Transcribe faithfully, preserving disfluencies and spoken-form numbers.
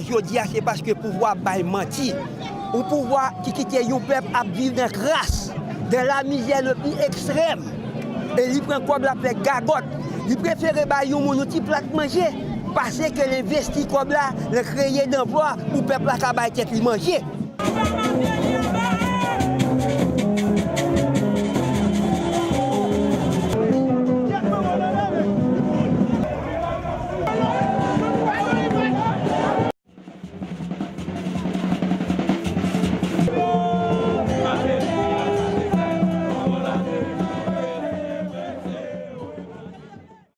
Jodi a, se paske pouvwa bay manti. Yon pouvwa ki kite yon pèp ap viv nan kras, dans la misère le plus extrême. E li pran kòb la fè gagòt. Li prefere bay yon moun yon ti plat manje, pase ke l envesti kòb la, l kreye danplwa pou pèp la ka bay tèt li manje.